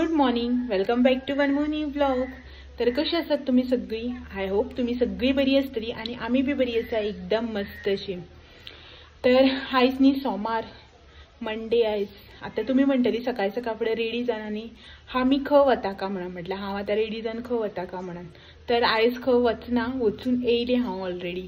Good morning, welcome back to one more new vlog. तर कशी आसात तुम्ही सगळी? I hope तुम्ही सगळी बरी आसतली आणि आमी बी बरी आसा, एकदम मस्त अशी. तर आयज न्ही सोमार, मंडे आयज. आतां तुमी म्हणटली सकाळ सकाळ फुडें रेडी जावन आनी आमी खंय वता का म्हणून, म्हटल्यार हांव आतां रेडी जावन खंय वता का म्हणून. तर आयज खंय वचना, वचून येयलें हांव ऑलरेडी.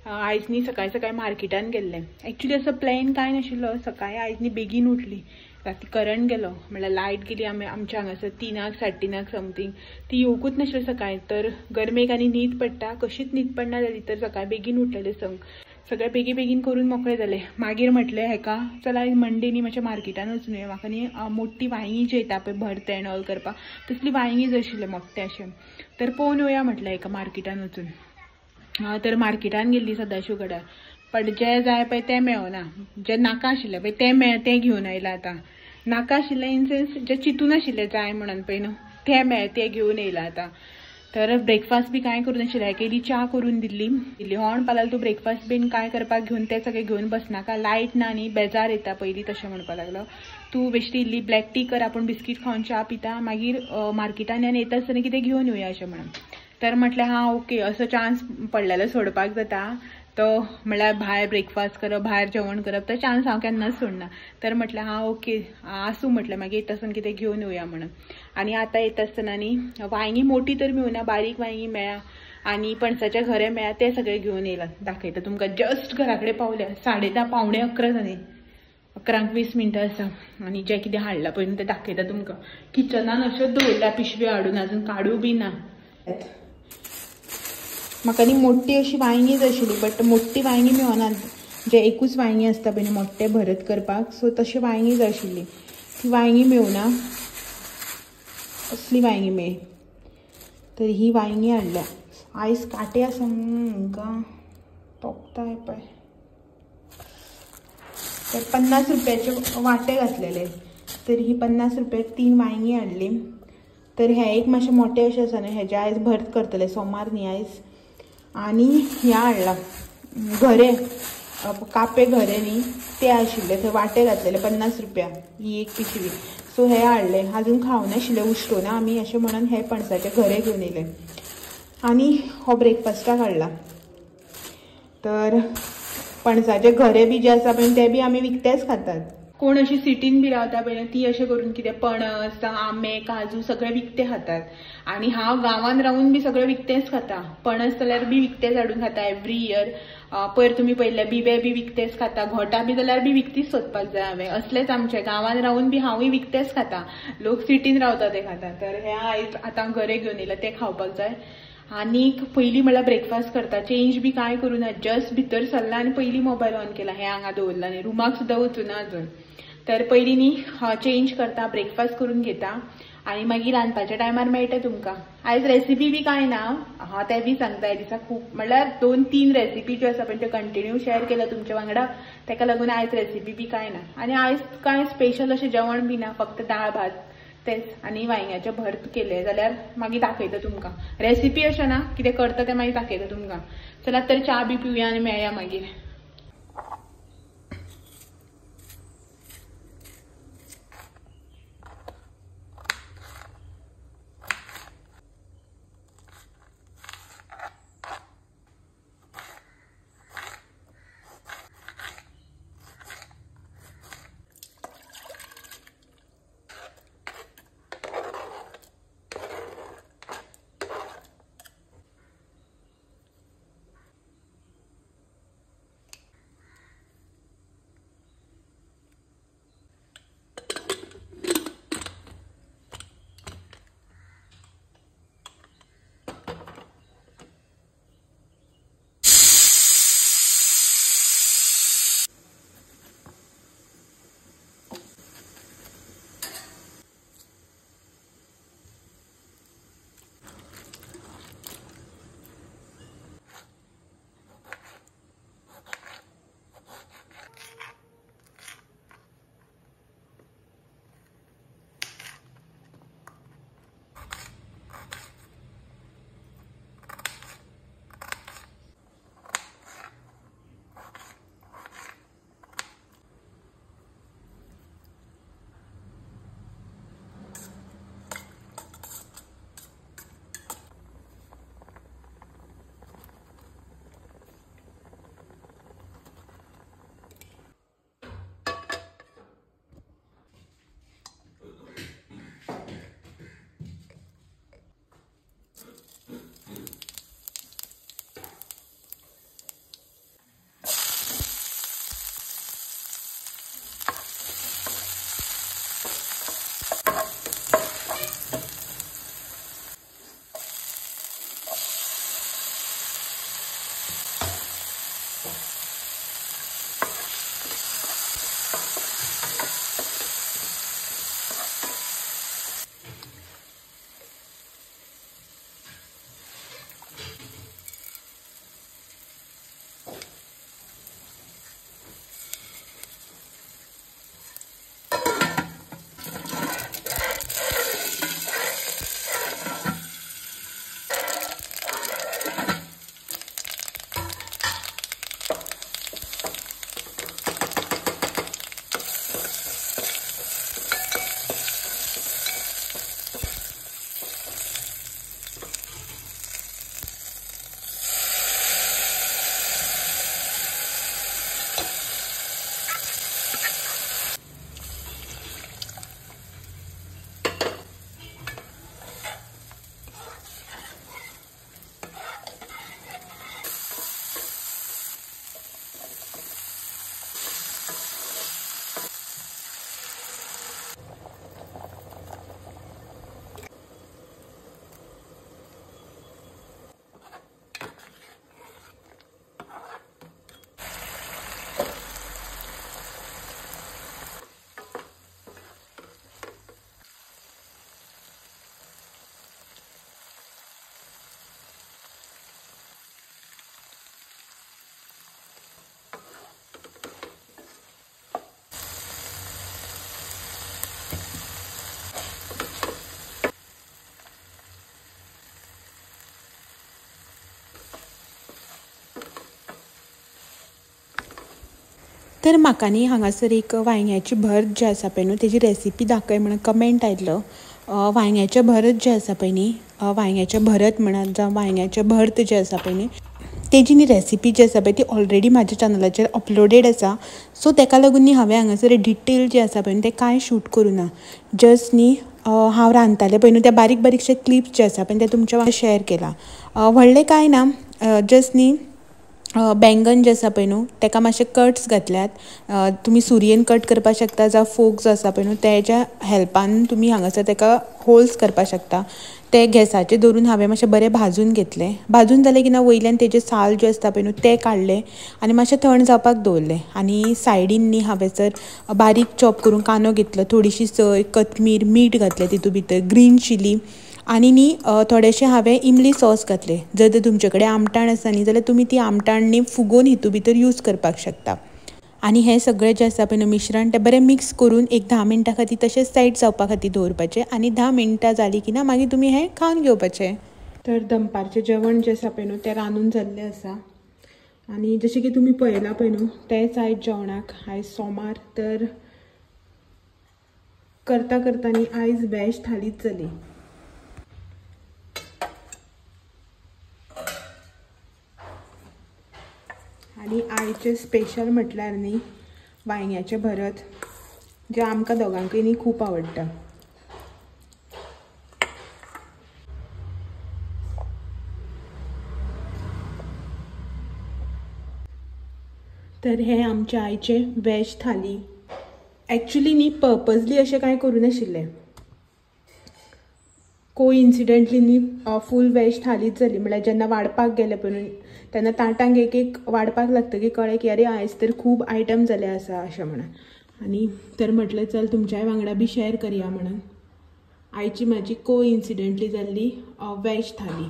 आयज न्ही सकाळ सकाळ मार्केटान गेल्लें. एक्चुली असो प्लॅन कांय नाशिल्लो. सकाळी आयज न्ही बेगीन उठली, राती करंट गेलो, म्हळ्यार लायट गेली आमी आमच्या हांगासर 3 3:30 समथींग. ती येवकूच नाशिल्ली सकाळी. तर गरमेक आनी न्हीद पडटा, कशीच न्हीद पडना जाली. तर सकाळी बेगीन उठलेले, सगळें बेगी बेगीन करून मोकळें जालें. मागीर म्हटलें हेका चला आयज मंडे न्ही मातशें मार्केटान वचून येवया. म्हाका न्ही मोठी वांयगी जी येता पळय भरतें एंड ऑल करपाक, तसली वांयगी जाय आशिल्लें मोठें अशें. तर पळोवन येवया म्हटलें हेका मार्केटान वचून. तर मार्केटान गेल्ली सदाशिव गडार, पण जे जाय पळय तें मेळना, जे नाका आशिल्लें पळय तें मेळ, तें घेवन आयलां. आतां नाका आशिल्लें इन सेन्स जे चिंतून आशिल्लें जाय म्हणून पळय न्हू, तें मेळ, तें घेवन येयलां आतां. तर ब्रेकफास्ट बी कांय करूं नाशिल्लें, केली च्या करून दिल्ली दिल्ली. हो म्हणपाक लागलो तूं ब्रेकफास्ट बीन कांय करपाक घेवन तें सगळें घेवन बसनाका, लायट ना न्ही, बेजार येता पयलीं, तशें म्हणपाक लागलो. तूं बेश्टी इल्ली ब्लॅक टी कर, आपूण बिस्कीट खावन च्या पिता, मागीर मार्केटान आनी येता आसतना कितें घेवन येवया अशें म्हणून. तर म्हटलें हां ओके, असो चान्स पडलेलो सोडपाक जाता. तो म्हळ्यार भायर ब्रेकफास्ट करप, भायर जेवण करप, तो चान्स हांव केन्नाच सोडना. तर म्हटलें हां ओके आसूं म्हटलें, मागीर येता आसतना कितें घेवन येवया म्हणून. आनी आतां येता आसतना न्ही वांयगी मोठी तर मेळना, बारीक वांयगी मेळ्ळा आनी पणसाच्या घरे मेळ्ळा, ते सगळे घेवन येयला. दाखयता तुमकां. जस्ट घरा कडेन पावल्या, 10:30 10:45 जाली, 11:20 आसा. आनी जें कितें हाडलां पळय न्हू तें दाखयता तुमकां. किचनान अश्यो दवरल्या पिशव्यो हाडून, अजून काडूं बी ना. म्हाका न्ही मोठी अशी वांयगी जाय आशिल्ली, बट मोठी वांयगी मेळना, जे एकूच वांयगी आसता पळय न्ही मोठे भरत करपाक, सो तशी वांयगी जाय आशिल्ली. ती वांयगी मेळना, असली वांयगी मेळ्ळी. तर ही वांयगी हाडल्या. आयज कांटे आसा हांकां तोपता पळय. तर 50 रुपयाचे वांटे घातलेले. तर ही 50 रुपयाक 3 वांयगी हाडली. तर हे एक मातशें मोठें अशें आसा न्हू, हेजे आयज भरत करतले सोमार न्ही आयज. आनी ह्या हाडला घरे, कापे घरे न्ही ते आशिल्ले, थंय वांटे घातलेले 50 रुपया ही एक पिशवी. सो हे हाडले, अजून खावनाशिल्ले, उश्टो ना आमी अशें म्हणून हे पणसाचे घरे घेवन येयले. आनी हो ब्रेकफास्टाक हाडला. तर पणसाचे घरे बी जे आसा पळय ते बी आमी विकतेच खातात. कोण अशी सिटीन बी रावता पळय ती अशें करून कितें पणस, आंबे, काजू सगळे विकते खातात. आनी हांव गांवान रावून बी सगळे विकतेच खाता. पणस जाल्यार बी विकतेच हाडून खाता एवरी इयर. पयर तुमी पळयल्ले बिबे बी विकतेच खाता, घोटां बी जाल्यार बी विकतीच सोदपाक जाय हांवें. असलेच आमचे गांवान रावून बी हांवूय विकतेच खाता, लोक सिटीन रावता ते खाता. तर हे आयज आतां घरे घेवन येयला, ते खावपाक जाय. आनीक पयलीं म्हळ्यार ब्रेकफास्ट करता, चेंज बी कांय करूं ना, जस्ट भितर सरला आनी पयलीं मोबायल ऑन केला. हें हांगा दवरला न्ही, रुमाक सुद्दां वचूना अजून. तर पयलीं न्ही चेंज करता, ब्रेकफास्ट करून घेता आनी मागीर रांदपाच्या टायमार मेळटा तुमकां. आयज रेसिपी बी कांय ना, हांव तें बी सांगता. ह्या दिसा खूब म्हळ्यार 2-3 रेसिपी ज्यो आसा पळय त्यो कंटिन्यू शेअर केल्या तुमच्या वांगडा, ताका लागून आयज रेसिपी बी कांय ना. आनी आयज कांय स्पेशल अशें जेवण बी ना, फक्त दाळ भात तेच आनी वांयग्याचें भरत केलें जाल्यार मागीर दाखयता तुमकां. रेसिपी अशें ना, कितें करता तें मागीर दाखयता तुमकां. चला तर च्या बी पिवया आनी मेळया मागीर. तर म्हाका न्ही हांगासर एक वांयग्याची भरत जे आसा पळय न्हू तेजी रेसिपी दाखय म्हणून कमेंट आयिल्लो. वांयग्याचें भरत जें आसा पळय न्ही, वांयग्याचें भरत म्हणात जावं वांयग्याचें भर्त जें आसा पळय न्ही तेजी न्ही रेसिपी जी आसा पळय ती ऑलरेडी म्हाज्या चॅनलाचेर अपलोडेड आसा. सो तेका लागून न्ही हांवें हांगासर डिटेल जे आसा पळय न्हू तें कांय शूट करूं ना. जस्ट न्ही हांव रांदतालें पळय न्हू त्या बारीक बारीकशे क्लिप्स जे आसा पळय ते तुमच्या वांगडा शेअर केला. व्हडलें कांय ना, जस्ट न्ही बैंगन जे आसा पळय न्हू तेका मातशे कट्स घातल्यात. तुमी सुरयेन कट करपाक शकता जावं फोक जो आसा पळय न्हू तेज्या हेल्पान तुमी हांगासर तेका होल्स करपाक शकता. ते गॅसाचेर दवरून हांवें मातशें बरें भाजून घेतलें. भाजून जालें की ना वयल्यान तेजे साल जे आसता पळय न्हू ते काडले आनी मातशें थंड जावपाक दवरलें. आनी सायडीन न्ही हांवें सर बारीक चॉप करून कांदो घेतलो, थोडीशी सोय, कोथमीर, मीठ घातलें तितू भितर, ग्रीन चिली आनी न्ही थोडेशें हांवें इमली सॉस घातलें. जर तर तुमचे कडेन आमटाण आसा न्ही जाल्यार तुमी ती आमटाण न्ही फुगोवन हितू भितर यूज करपाक शकता. आनी हें सगळें जें आसा पळय न्हू मिश्रण तें बरें मिक्स करून एक 10 मिनटां खातीर तशेंच सायड जावपा खातीर दवरपाचें आनी 10 मिनटां जालीं की ना मागीर तुमी हें खावन घेवपाचें. तर दनपारचें जेवण जें आसा पळय न्हू तें रांदून जाल्लें आसा आनी जशें की तुमी पळयलां पळय न्हू तेंच आयज जेवणाक. आयज सोमार, तर करता करता न्ही आयज वेज थालीच जाली. आनी आयचें स्पेशल म्हटल्यार न्ही वांयग्याचें भरत जें आमकां दोगांकय न्ही खूब आवडटा. तर हें आमचें आयचें वेज थाली. एक्चुली न्ही पर्पजली अशें कांय करूं नाशिल्लें, कोइन्सिडंटली न्ही फूल वेज थालीच जाली. म्हळ्यार जेन्ना वाडपाक गेले पळय तेन्ना ताटांक एक एक वाडपाक लागतकीर कळ्ळें की अरे आयज तर खूब आयटम जाले आसा अशें म्हणून. आनी तर म्हटलें चल तुमच्याय वांगडा बी शेअर करया म्हणून. आयची म्हाजी कोइन्सिडंटली जाल्ली वेज थाली.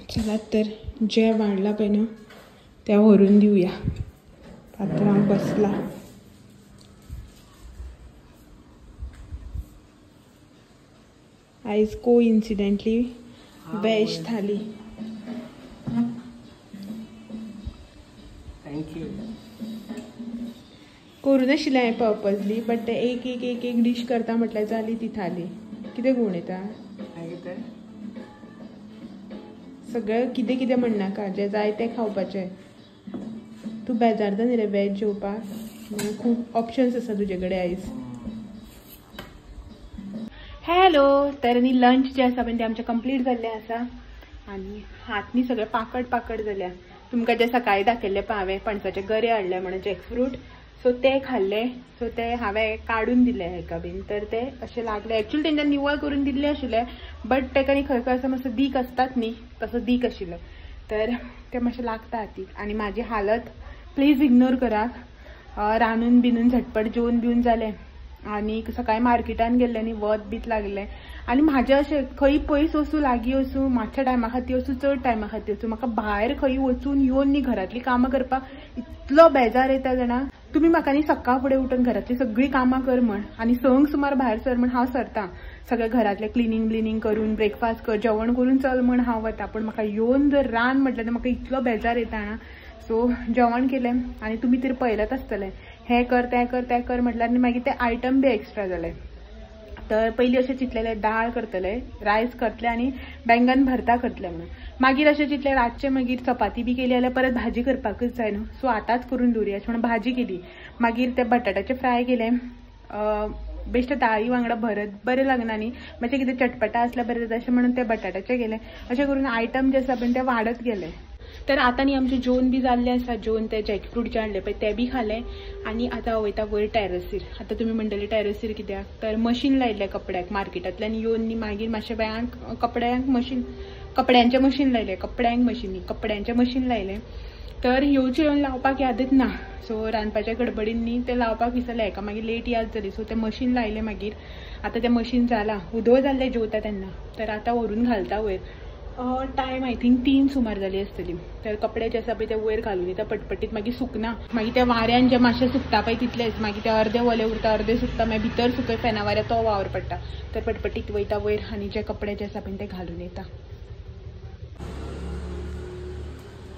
चलात तर जें वाडलां पळय न्हू तें व्हरून दिवया. पात्रांव बसला. आयज कोइन्सिडंटली वेज थाली. Thank you. करूं नाशिल्लें हांवें पर्पजली, बट ते एक एक एक एक डीश करता म्हटल्यार जाली ती थाली. कितें गूण येता सगळें कितें कितें म्हणनाका, जें जाय तें खावपाचें. तूं बेजारता न्ही रे वेज जेवपाक, म्हणून खूब ऑप्शन्स आसा तुजे कडेन आयज. हॅलो, तर न्ही लंच जें आसा पळय तें आमचें कंप्लीट जाल्लें आसा आनी हात न्ही सगळें पाकड पाकड जाल्या. तुमकां जें सकाळीं दाखयल्लें पळय हांवें पणसाचे गरे हाडले म्हणून जॅकफ्रूट, सो ते खाल्ले. सो ते हांवें काडून दिले हेका बीन, तर ते अशें लागले. एक्चुअली तेंच्या निवळ करून दिल्ले आशिल्ले, बट तेका न्ही खंय खंय असो मातसो दीक आसतात न्ही तसो दीक आशिल्लो, तर ते मातशें लागता हातीक. आनी म्हाजी हालत प्लीज इग्नोर करात. रांदून बिनून झटपट जेवन बिवन जालें आनी सकाळीं मार्केटान गेल्लें न्ही वत बीत लागलें. आनी म्हाजें अशें खंय पयस वचूं लागीं वचूं मातशा टायमा खातीर वचूं चड टायमा खातीर वचूं, म्हाका भायर खंय वचून येवन न्ही घरांतलीं कामां करपाक इतलो बेजार येता जाणा. तुमी म्हाका न्ही सकाळ फुडें उठून घरांतलीं सगळीं कामां कर म्हण आनी 6 सुमार भायर सर म्हण हांव सरता. सगळें घरांतलें क्लिनींग ब्लिनींग करून ब्रेकफास्ट कर जेवण करून चल म्हण हांव वता, पूण म्हाका येवन जर रान म्हटल्यार म्हाका इतलो बेजार येता जाणा. सो जेवण केलें आनी तुमी तर पळयलात आसतलें हें कर तें कर तें कर म्हटल्यार आनी मागीर ते आयटम बी एक्स्ट्रा जाले. तर पयलीं अशें चिंतलेलें दाळ करतले, रायस करतले आनी बैंगन भरता करतले म्हणून. मागीर अशें चिंतलें रातचें मागीर चपाती बी केली जाल्यार परत भाजी करपाकूच जाय न्हू, सो आतांच करून दवरुया अशें म्हणून भाजी केली. मागीर ते बटाट्याचे फ्राय केले. बेश्टे दाळी वांगडा भरत बरें लागना न्ही, मातशें कितें चटपटा आसल्यार बरें जाता अशें म्हणून ते बटाट्याचे केले. अशें करून आयटम जे आसा पळय ते वाडत गेले. तर आतां न्ही आमचें जेवण बी जाल्लें आसा. जेवन ते जॅकफ्रूट जे हाडले पळय ते बी खाले आनी आतां वयता वयर टॅरसीर. आतां तुमी म्हणटले टॅरसीर कित्याक, तर मशीन लायिल्लें कपड्याक मार्केटांतल्यान येवन न्ही मागीर मातशें वेळान कपड्यांक मशीन कपड्यांचें मशीन लायलें, कपड्यांक मशीन न्ही कपड्यांचें मशीन लायलें. तर येवचें येवन लावपाक यादच ना, सो रांदपाच्या गडबडीन न्ही तें लावपाक विसरलें. हेका मागीर लेट याद जाली, सो तें मशीन लायलें. मागीर आतां तें मशीन जालां, उदो जाल्लें जेवता तेन्ना, तर आतां व्हरून घालता वयर. टायम I think 3 सुमार जाली आसतली. तर कपडे जे आसा पळय ते वयर घालून येता पटपटीत, मागीर सुकना. मागीर त्या वाऱ्यान जे मातशें सुकता पळय तितलेंच, मागीर ते अर्दे ओले उरता अर्दे सुकता, मागीर भितर सुकय फेना वाऱ्या तो वावर पडटा. तर पटपटीत वयता वयर आनी जे कपडे जे आसा पळय ते घालून येता.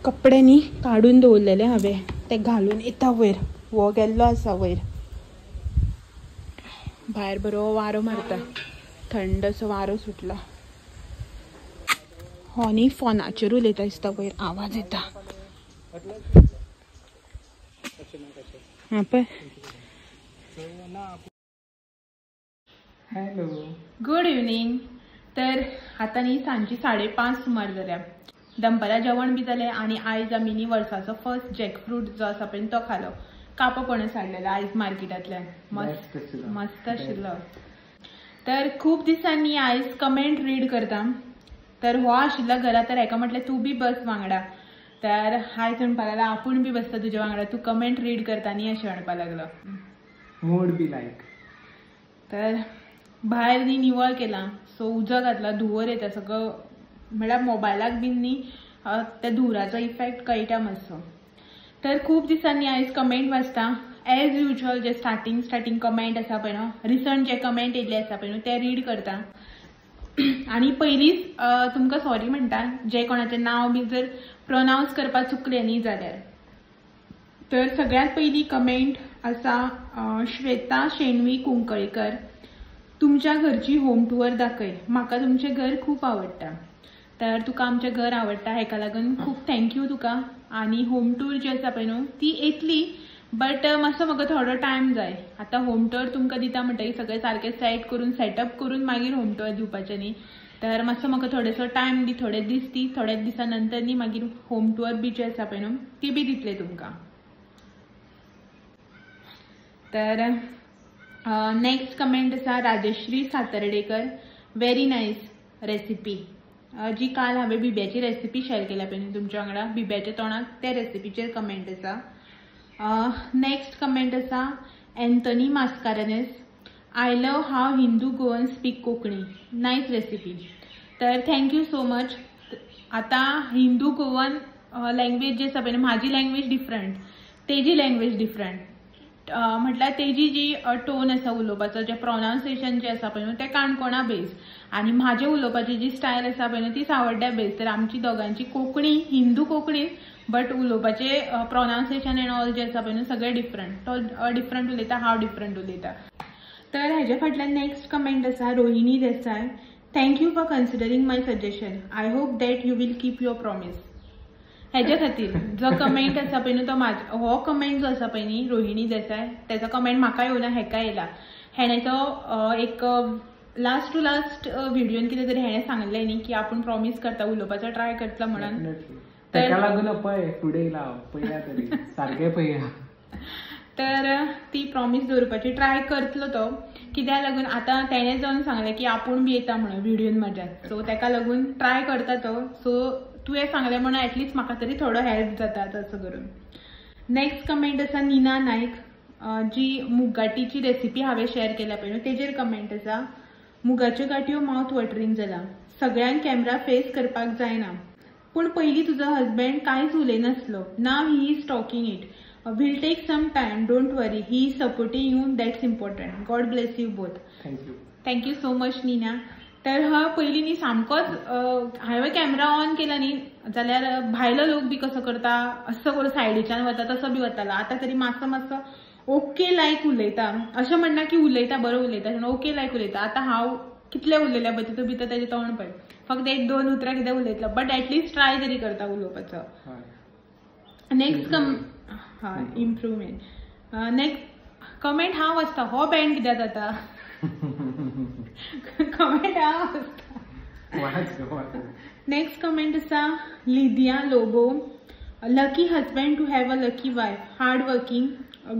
कपडे न्ही काडून दवरलेले हांवें ते घालून येता वयर. हो गेल्लो आसा वयर, भायर बरो वारो मारता, थंड असो वारो सुटला. हो न्ही फोनाचेर उलयता दिसता, वयर आवाज येता. हां पळय. Hello, good evening. तर आतां न्ही सांजची 5:30 सुमार जाल्या. दनपारां जेवण बी जालें आनी आयज आमी न्ही वर्साचो फर्स्ट जॅकफ्रूट जो आसा पळय तो खालो. कापो पणस हाडलेलो आयज मार्केटांतल्यान, मस्त मस्त आशिल्लो. तर खूब दिसांनी आयज कमेंट रीड करता. तर हो आशिल्लो घरा, तर हेका म्हटलें तूं बी बस वांगडा. तर आयज म्हणपाक लागला आपूण बी बसता तुज्या वांगडा, तूं कमेंट रीड करता न्ही अशें म्हणपाक लागलो. Mood be like. तर भायर न्ही निवळ केला, सो उजो घातला, धुंवर येता सगळो, म्हळ्यार मोबायलाक बीन न्ही त्या धुंवराचो इफेक्ट कळटा मातसो. तर खूब दिसांनी आयज कमेंट वाचता. एज युजल जे स्टार्टींग स्टार्टींग कमेंट आसा पळय न्हू, रिसंट जे कमेंट येयल्ले आसा पळय न्हू ते रीड करता. आनी पयलींच तुमकां सॉरी म्हणटा जे कोणाचें नांव बी जर प्रोनावन्स करपाक चुकलें न्ही जाल्यार. तर सगळ्यांत पयली कमेंट आसा श्वेता शेणवी कुंकळीकर. तुमच्या घरची होम टूर दाखय, म्हाका तुमचें घर खूब आवडटा. तर तुका आमचें घर आवडटा हेका लागून खूब thank you तुका. आनी होम टूर जी आसा पळय न्हू ती येतली, बट मातसो म्हाका थोडो टायम जाय. आतां होम टूर तुमकां दिता म्हणटकीर सगळें सारकें सेट करून सेटअप करून मागीर होम टूर दिवपाचें न्ही. तर मातसो म्हाका थोडेसो टायम दी, थोडे दीस दी, थोड्या दिसां नंतर न्ही मागीर होम टूर बी जी आसा पळय न्हू ती बी दितले तुमकां. तर नेक्स्ट कमेंट आसा Rajshree Satardekar. Very nice recipe, जी काल हांवें बिब्याची रेसिपी शेअर केल्या पळय न्हू तुमच्या वांगडा, बिब्याच्या तोंडाक, त्या रेसिपीचेर कमेंट आसा. नेक्स्ट कमेंट आसा Anthony Mascarenhas. I love how Hindu Goan speak Konkani, nice recipe. तर thank you so much. आतां हिंदू गोवन लँग्वेज जी आसा पळय न्हू, म्हाजी लँग्वेज डिफरंट, तेजी लँग्वेज डिफरंट, म्हटल्यार तेजी जी टोन आसा उलोवपाचो, जें प्रोनावन्सिएशन जें आसा पळय न्हू तें काणकोणा बेज, आनी म्हाजें उलोवपाची जी स्टायल आसा पळय न्हू ती सावड्ड्या बेज. तर आमची दोगांची कोंकणी हिंदू कोंकणी, बट उलोवपाचें प्रोनावन्सिएशन एंड ऑल जें आसा पळय न्हू सगळें डिफरंट. तो डिफरंट उलयता, हांव डिफरंट उलयता. तर हेज्या फाटल्यान नेक्स्ट कमेंट आसा Rohini Desai. Thank you for considering my suggestion, I hope that you will keep your promise. हेज्या खातीर जो कमेंट आसा पळय न्हू तो म्हाजो, हो कमेंट जो आसा पळय न्ही रोहिणी देसाय, तेजो कमेंट म्हाका येवना, हेका येयला. हेणें तो एक लास्ट टू लास्ट व्हिडियोन कितें तरी हेणें सांगलें न्ही की आपूण प्रॉमीस करता उलोवपाचो ट्राय करतलो म्हणून. ताका लागून पळय फुडें येयला पळया तरी सारकें पळया. तर ती प्रॉमीस दवरपाची ट्राय करतलो तो, कित्याक लागून आतां तेणें जावन सांगलें की आपूण बी येता म्हणून व्हिडियोन म्हज्यान, सो ताका लागून ट्राय करता तो. सो तुवें सांगलें म्हणून एटलिस्ट म्हाका तरी थोडो हेल्प जाता तसो करून. नेक्स्ट कमेंट आसा नीना नायक. जी मुगाटीची रेसिपी हांवें शेअर केल्या पळय न्हू तेजेर कमेंट आसा. मुगाच्यो गांठयो मावथ वॉटरींग जाला, सगळ्यांक कॅमरा फेस करपाक जायना, पूण पयलीं तुजो हजबंड कांयच उलयनासलो, now he is talking, it will take some time, don't worry, he is supporting you, that's important, God bless you both. Thank you, thank you so much Neena. तर हा पयलीं न्ही सामकोच हांवें कॅमरा ऑन केला न्ही जाल्यार भायलो लोक बी कसो करता असो करून सायडीच्यान वता तसो बी वतालो. आतां तरी मातसो मातसो ओके लायक उलयता, अशें म्हणना की उलयता बरो उलयता, ओके लायक उलयता. आतां हांव कितलें उलयलें पळय तितून भितर तेजें तोंड पळय, फक्त एक दोन उतरां कितें उलयतलो, बट एटलिस्ट ट्राय तरी करता उलोवपाचो. नेक्स्ट हय इम्प्रूवमेंट. नेक्स्ट कमेंट हांव वाचता, हो बँड कित्याक जाता कमेंट हांव वाचता. नेक्स्ट कमेंट आसा Lydia Lobo. Lucky husband to have a lucky wife, hard working,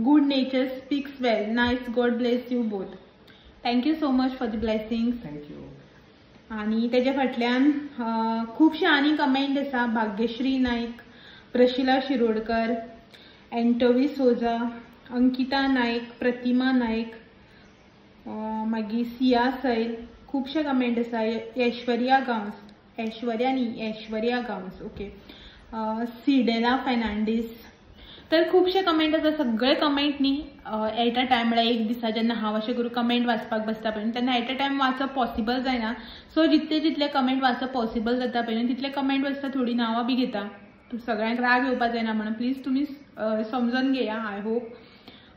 good nature, speaks well, nice, God bless you both. Thank you so much for the blessings. Thank you. आनी तेज्या फाटल्यान खुबशे आनी comment आसा. भाग्यश्री नायक, प्रशिला शिरोडकर, एंटोवी सोजा, अंकिता नायक, प्रतिमा नायक, मागीर सिया सैल, खुबशे कमेंट आसा. ऐश्वर्या गांवस, ऐश्वर्या न्ही ऐश्वर्या गांवस, ओके, सिडेला फेर्नांडीस. तर खुबशे कमेंट आसा. सगळे कमेंट न्ही एट अ टायम, म्हळ्यार एक दिसा जेन्ना हांव अशें करून कमेंट वाचपाक बसता पळय तेन्ना एट अ टायम वाचप पॉसिबल जायना. सो जितले जितले कमेंट वाचप पॉसिबल जाता पळय तितले कमेंट वाचता, थोडी नांवां बी घेता, सगळ्यांक राग येवपा जायना म्हणून प्लीज तुमी समजून घेया I hope.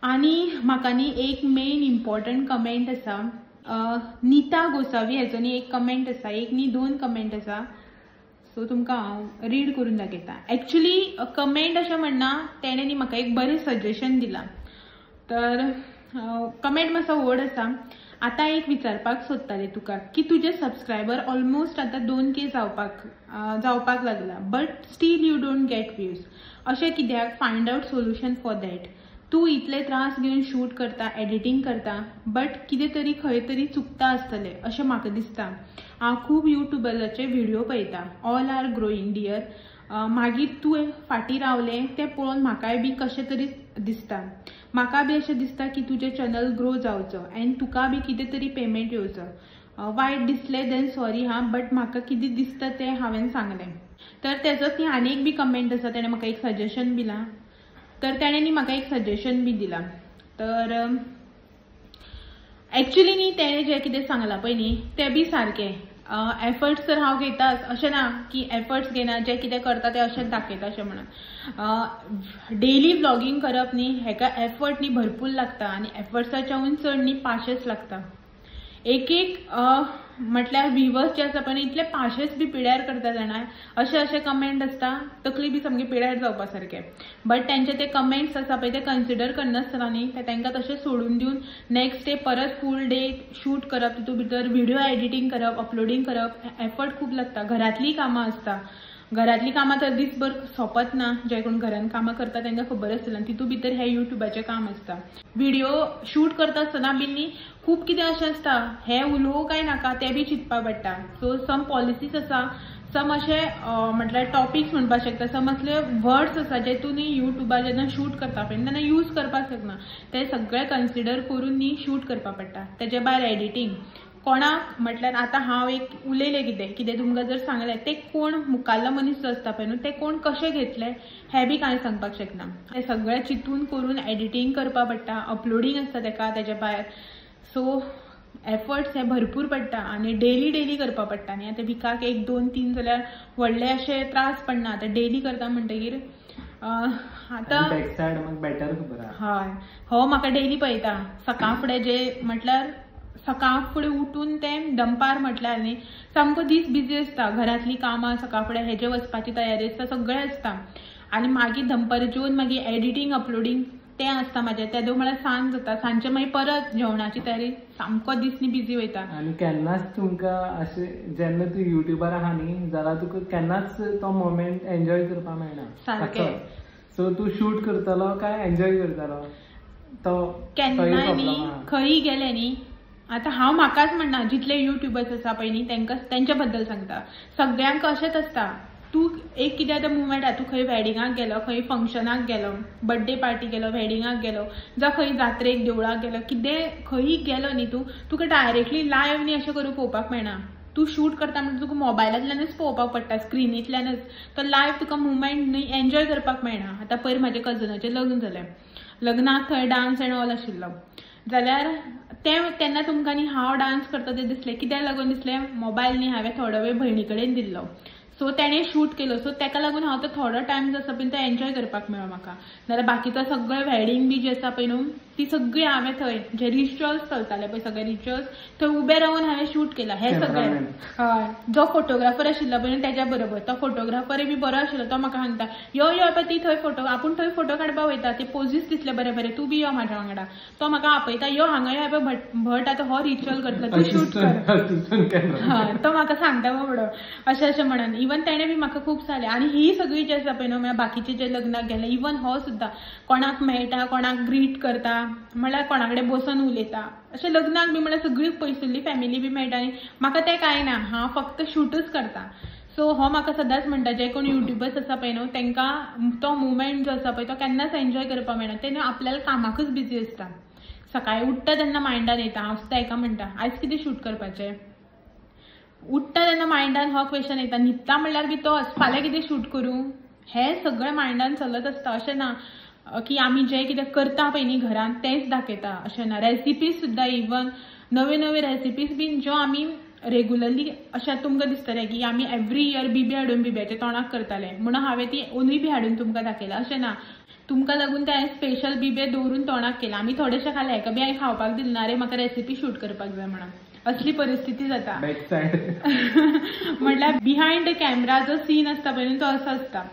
आनी म्हाका न्ही एक मेन इम्पॉर्टंट कमेंट आसा, नीता गोसावी हेचो न्ही एक कमेंट आसा, एक न्ही दोन कमेंट आसा. सो तुमकां हांव रीड करून दाखयता. एक्चुली कमेंट अशें म्हणना, तेणें न्ही म्हाका एक बरें सजेशन दिलां. तर कमेंट मातसो व्हड आसा. आतां एक विचारपाक सोदतालें तुका की तुजे सबस्क्रायबर ऑलमोस्ट आतां 2K जावपाक लागला, but still you don't get views. अशें कित्याक? Find out solution for that. तूं इतले त्रास घेवन शूट करता, एडिटींग करता, बट कितें तरी खंय तरी चुकता आसतलें अशें म्हाका दिसता. हांव खूब युट्युबराचे व्हिडियो पळयता, ऑल are growing dear. मागीर तूं फाटीं रावलें तें पळोवन म्हाकाय बी कशें तरी दिसता. म्हाका बी अशें दिसता की तुजें चॅनल ग्रो जावचो आनी तुका बी कितें तरी पेमेंट येवचो. वायट दिसलें then sorry हा, बट म्हाका कितें दिसता तें हांवें सांगलें. तर तेजो ती आनी एक बी कमेंट आसा, तेणें म्हाका एक सजेशन दिलां. तर तेणें न्ही म्हाका एक सजेशन बी दिलां. तर एक्चुली न्ही तेणें जें कितें सांगलां पळय न्ही तें बी सारकें. एफर्ट्स तर हांव घेताच, अशें ना की एफर्ट्स घेना, जें कितें करता तें अशेंच दाखयता अशें म्हणून. डेली व्लॉगींग करप न्ही हेका एफर्ट न्ही भरपूर लागता आनी एफर्ट्साच्याहून चड न्ही पाशेंस लागता. एक एक म्हटल्यार व्हिवर्स जे आसा पळय इतले पाशेंस बी पिड्यार करता जाणा, अशे अशे कमेंट आसता, तकली बी सामकी पिड्यार जावपा सारकें. बट तेंचे ते कमेंट्स आसा पळय ते कन्सिडर करनासतना न्ही ते तांकां तशें सोडून दिवन नेक्स्ट डे परत फूल डे शूट करप, तितून भितर व्हिडियो एडिटींग करप, अपलोडींग करप, एफर्ट खूब लागता. घरांतलीं कामां आसता, घरांतलीं कामां तर दीसभर सोंपत ना, जे कोण घरान कामां करता तांकां खबर आसतलें. तितून भितर हें युट्युबाचें काम आसता. व्हिडियो शूट करता आसतना बी न्ही खूब कितें अशें आसता, हें उलोवं काय नाका तें बी चिंतपा पडटा. सो सम पॉलिसीज आसा, सम अशे म्हटल्यार टॉपिक्स म्हणपाक शकता, सम असले वर्ड्स आसा जे तूं न्ही युट्युबार जेन्ना शूट करता पळय तेन्ना यूज करपाक शकना, ते सगळे कन्सिडर करून न्ही शूट करपा पडटा. तेजे भायर एडिटींग, कोणाक म्हटल्यार आतां हांव एक उलयलें कितें कितें तुमकां जर सांगलें तें कोण मुखाल्लो मनीस जो आसता पळय न्हू तें कोण कशें घेतलें हें बी कांय सांगपाक शकना. तें सगळें चिंतून करून एडिटींग करपा पडटा, अपलोडींग आसता तेका तेज्या भायर. सो एफर्ट्स हे भरपूर पडटा आनी डेली डेली करपा पडटा. आनी आतां विकाक 1 2 3 जाल्यार व्हडले अशे त्रास पडना, आतां डेली करता म्हणटगीर आतां बेटर खबर. हय, हो म्हाका डेली पळयता सकाळ फुडें, जे म्हटल्यार सकाळ फुडें उठून तें दनपार म्हटल्यार न्ही सामको दीस बिजी आसता, घरांतलीं कामां, सकाळ फुडें हेजे वचपाची तयारी आसता, सगळें आसता. आनी मागीर दनपार जेवन मागीर एडिटींग अपलोडींग तें आसता म्हाजें. तेदो म्हळ्यार सांज जाता, सांजचे मागीर परत जेवणाची तयारी, सामको दीस न्ही बिजी वयता. आनी केन्नाच तुमकां अशें जेन्ना तूं युट्युबार आहा न्ही जाल्यार तुका केन्नाच तो मोमेंट एन्जॉय करपाक मेळना सारकें. सो तूं शूट करतलो काय एन्जॉय करतलो तो केन्नाय न्ही खंय गेलें न्ही. आतां हांव म्हाकाच म्हणना, जितले युट्युबर्स आसा पळय न्ही तांकां तेंच्या बद्दल सांगता, सगळ्यांक अशेंच आसता. तूं एक कितें आतां मुवमेंट आहा, तूं खंय वेडिंगाक गेलो, खंय फंक्शनाक गेलो, बड्डे पार्टी गेलो, वेडिंगाक गेलो, जावं खंय जात्रेक देवळाक गेलो, कितें खंय गेलो न्ही तूं, तुका डायरेक्टली लायव्ह न्ही अशें करून पळोवपाक मेळना. तूं शूट करता म्हणटा तुका मोबायलांतल्यानच पळोवपाक पडटा, स्क्रिनींतल्यानच. तो लायव्ह तुका मुवमेंट न्ही एन्जॉय करपाक मेळना. आतां पयर म्हाज्या कजनाचें लग्न जालें, लग्नाक थंय डान्स एंड ऑल आशिल्लो, जाल्यार तें तेन्ना तुमकां न्ही हांव डान्स करता तें दिसलें. कित्याक लागून दिसलें? मोबायल न्ही हांवें थोडो वेळ भयणी कडेन दिल्लो, सो तेणें शूट केलो, सो तेका लागून हांव तो थोडो टायम जो आसा पळय तो एन्जॉय करपाक मेळ्ळो म्हाका. नाल्यार बाकीचो सगळें वेडिंग बी जें आसा पळय न्हू ती सगळी हांवें थंय जे रिच्युअल्स चलताले पळय सगळे रिच्युअल्स थंय उबे रावन हांवें शूट केला. हें सगळें हय, जो फोटोग्राफर आशिल्लो पळय न्हू तेज्या बरोबर, तो फोटोग्राफर बी बरो आशिल्लो, तो म्हाका सांगता यो यो पळय ती थंय फोटो, आपूण थंय फोटो काडपाक वयता, ते पोजीस दिसले बरे बरे, तूं बी यो म्हाज्या वांगडा. तो म्हाका आपयता, यो हांगा यो पळय भट भट आतां हो रिच्युअल करतलो, तूं शूट कर. हय, तो म्हाका सांगता बाबडो अशें अशें म्हणून. इवन तेणें बी म्हाका खूब जालें. आनी ही सगळी जी आसा पळय न्हू म्हळ्यार बाकीचे जे लग्नाक गेले, इवन हो सुद्दां कोणाक मेळटा, कोणाक ग्रीट करता, म्हळ्यार कोणा कडेन बसून उलयता, अशें लग्नाक बी म्हळ्यार सगळी पयसुल्ली फॅमिली बी मेळटा. न्ही म्हाका तें कांय ना, हांव फक्त शूटच करता. सो हो म्हाका सदांच म्हणटा, जे कोण युट्युबर्स आसा पळय न्हू तांकां तो मुवमेंट जो आसा पळय तो केन्नाच एन्जॉय करपाक मेळना. ते न्हू आपल्याला कामाकूच बिजी आसता. सकाळीं उठ्ठा तेन्ना मायंडान येता, हांव सुद्दां हेका म्हणटा आयज कितें शूट करपाचें, उठ्ठा तेन्ना मायंडान हो क्वेश्चन येता, न्हिदता म्हणल्यार बी तोच फाल्यां कितें शूट करूं, हें सगळें मायंडान चलत आसता. अशें ना की आमी जें कितें करता पळय न्ही घरान तेंच दाखयता, अशें ना. रेसिपीज सुद्दां इवन नव्यो नव्यो रेसिपीज बीन ज्यो आमी रेगुलरली अशें तुमकां दिसतलें की आमी एवरी इयर बिबे हाडून बिब्याचे तोंडाक करताले म्हणून हांवें ती ओनूय बी हाडून तुमकां दाखयला अशें ना. तुमकां लागून ते हांवें स्पेशल बिबे दवरून तोंडाक केला. आमी थोडेशे खाले, हेका बी हांवें खावपाक दिलें ना, रे म्हाका रेसिपी शूट करपाक जाय म्हणून. असली परिस्थिती जाता. म्हटल्यार बिहायंड कॅमेरा जो सीन आसता पळय न्हू तो असो आसता.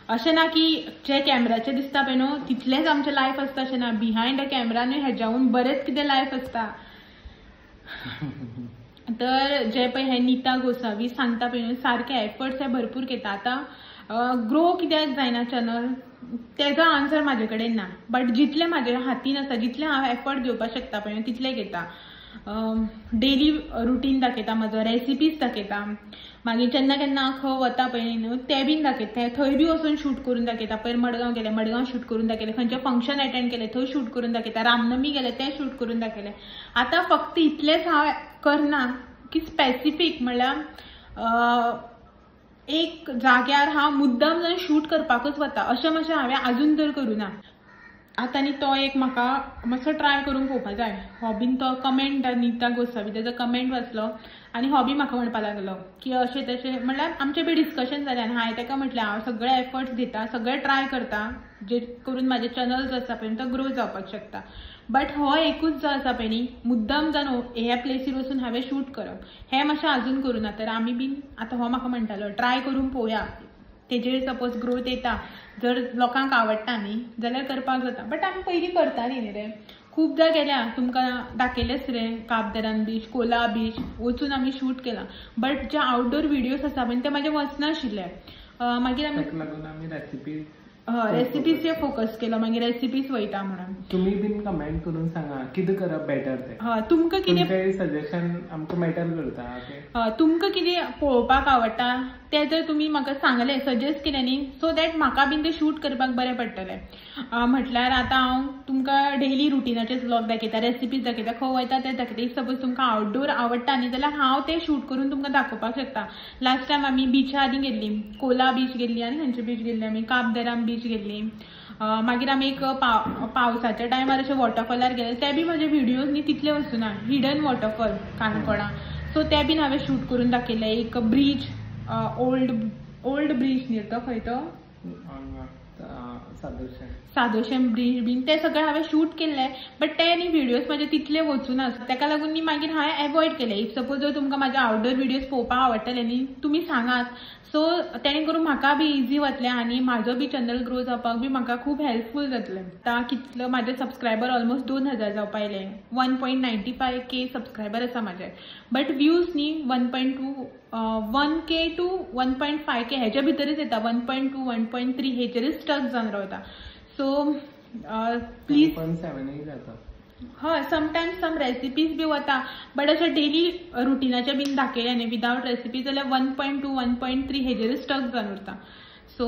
अशें ना की जे कॅमेराचे दिसता पळय न्हू तितलेंच आमचें लायफ आसता अशें ना. बिहायंड कॅमेरा न्हू हेज्याहून बरेंच कितें लायफ आसता. तर जे पळय हे नीता गोसावी सांगता पळय न्हू सारके एफर्ट्स हे भरपूर घेता. आतां ग्रो कित्याक जायना चॅनल तेजो आन्सर म्हाजे कडेन ना, बट जितलें म्हाजे हातीन आसा जितलें हांव एफर्ट घेवपाक शकता पळय न्हू तितलें घेता. डेली रुटीन दाखयता म्हाजो, रेसिपीज दाखयता, मागीर जेन्ना केन्ना खंय वता पळय न्हू ते बीन दाखयता, थंय बी वचून शूट करून दाखयता. पयर मडगांव गेले, मडगांव शूट करून दाखयलें, खंयचें फंक्शन एटेंड केलें थंय शूट करून दाखयता, रामनमी गेले तें शूट करून दाखयलें. आतां फक्त इतलेंच हांव करना की स्पेसिफीक म्हणल्यार एक जाग्यार हांव मुद्दाम जावन शूट करपाकूच वता अशें मातशें हांवें आजून तर करूं ना. आतां आनी तो एक म्हाका मातसो ट्राय करूंक पळोवपा जाय. हो बीन तो कमेंट नीता गोसावी तेजो कमेंट वाचलो आनी हो बी म्हाका म्हणपाक लागलो की अशें तशें, म्हणल्यार आमचें बी डिस्कशन जालें आनी हांवें ताका म्हटलें हांव सगळे एफर्ट्स घेता, सगळे ट्राय करता जे करून म्हाजे चॅनल जो आसा पळय तो ग्रो जावपाक शकता, बट हो एकूच जो आसा पळय न्ही मुद्दाम जावन ह्या प्लेसीर वचून हांवें शूट करप हें मातशें आजून करूं ना. तर आमी बीन आतां हो म्हाका म्हणटालो ट्राय करून पळोवया, तेजेर सपोज ग्रोथ येता जर लोकांक आवडटा न्ही जाल्यार करपाक जाता. बट आमी पयलीं करतालीं न्ही रे, खुबदां गेल्या तुमकां दाखयलेच रे, काबदरान बीच, कोला बीच वचून आमी शूट केलां, बट जे आवटडोर व्हिडियोज आसा पळय ते म्हाजे वचनाशिल्ले. मागीर आमी रेसिपीचेर फोकस केलो, मागीर रेसिपीज वयता म्हणून. तुमी बीन कमेंट करून सांगा कितें करप बेटर तें, तुमकां कितें सजेशन आमकां मॅटर करता, तुमकां कितें पळोवपाक आवडटा तें जर तुमी म्हाका सांगलें, सजेस्ट केलें न्ही, सो that म्हाका बीन तें शूट करपाक बरें पडटलें. म्हटल्यार आतां हांव तुमकां डेली रुटिनाचेच व्लॉग दाखयता, रेसिपीज दाखयता, खंय वयता तें दाखयता. If suppose तुमकां आवटडोर आवडटा न्ही जाल्यार हांव तें शूट करून तुमकां दाखोवपाक शकता. लास्ट टायम आमी बिचा आदी गेल्ली, कोला बीच गेल्ली आनी खंयचे बीच गेल्ली आमी, काबदराम बीच गेल्ली. मागीर आमी एक पावसाच्या टायमार अशें वॉटरफॉलार गेले, ते बी म्हाजे व्हिडियोज न्ही तितले वचूना, हिडन वॉटरफॉल काणकोणा, सो ते बीन हांवें शूट करून दाखयले. एक ब्रीज, ओल्ड ब्रीज न्ही तो खंय तो सादोशेम ब्रीज बीन ते सगळे हांवें शूट केल्ले, बट ते न्ही व्हिडियोज म्हाजे तितले वचूना, ताका लागून न्ही मागीर हांवें एवॉयड केले. If suppose जर तुमकां म्हाजे आवटडोर व्हिडियोज पळोवपाक आवडटले न्ही तुमी सांगात, सो तेणे करून म्हाका बी इजी वतलें आनी म्हाजो बी चॅनल ग्रो जावपाक बी म्हाका खूब हेल्पफूल जातलें. आतां कितलो म्हाजे सबस्क्रायबर ऑलमोस्ट 2000 जावपा आयले, 1.95K सबस्क्रायबर आसा म्हाजे, बट व्ह्यूज न्ही 1.2 1K to 1.5K हेच्या भितरच येता, 1.2 1.3 हेचेरच स्टक जावन रावता. सो प्लीज 1.7 जाता. हय, समटायम्स सम रेसिपीज बी वता, बट अशें डेली रुटिनाचे बीन दाखयलें न्ही विदावट रेसिपी जाल्यार 1.2 1.3 हेजेरच स्टक जावन उरता. सो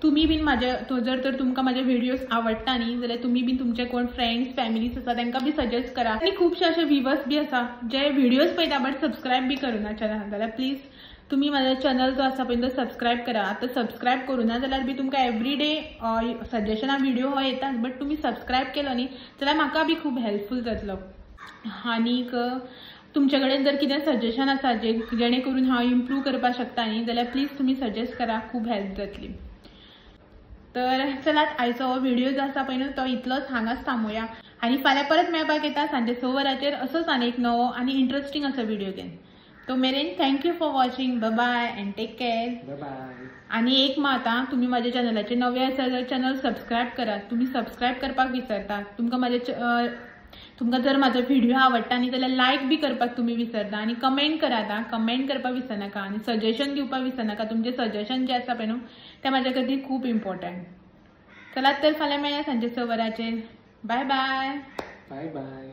तुमी बीन म्हाजे जर तर तुमकां म्हाजे व्हिडियोज आवडटा न्ही जाल्यार तुमी बीन तुमचे कोण फ्रेंड्स फॅमिलीज आसा तांकां बी सजेस्ट करा. आनी खुबशे अशे व्हिवर्स बी आसा जे व्हिडियोज पळयता बट सबस्क्रायब बी करुना चॅनल, जाल्यार प्लीज तुमी म्हाजो चॅनल जो आसा पळय तो सबस्क्रायब करा. आतां सबस्क्रायब करुना जाल्यार बी तुमकां एवरी डे सजेशना व्हिडियो हो येताच, बट तुमी सबस्क्रायब केलो न्ही जाल्यार म्हाका बी खूब हेल्पफूल जातलो. आनीक तुमचे कडेन जर कितें सजेशन आसा जेणे करून हांव इम्प्रूव करपाक शकता न्ही जाल्यार प्लीज तुमी सजेस्ट करा, खूब हेल्प जातली. तर चलात आयचो हो व्हिडियो जो आसा पळय न्हू तो इतलोच हांगाच थांबोवया आनी फाल्यां परत मेळपाक येता सांजे 6 वरांचेर असोच आनी एक नवो आनी इंट्रस्टींग असो व्हिडियो घेवन. तो मेरेन thank you for watching, bye and take care. Bye. आनी एक मात आं, तुमी म्हाज्या चॅनलाचेर नवे आसा जाल्यार चॅनल सबस्क्रायब करात. तुमी सबस्क्रायब करपाक विसरता. तुमकां जर म्हाजो व्हिडियो आवडटा न्ही जाल्यार लायक बी करपाक तुमी विसरता आनी कमेंट करात आं, कमेंट करपाक विसरनाका आनी सजेशन दिवपाक विसरनाका. तुमचें सजेशन जें आसा पळय न्हू तें म्हाज्या खातीर खूब इम्पॉर्टंट. चलात तर फाल्यां मेळया सांजे 6 वरांचेर. बाय बाय. बाय बाय.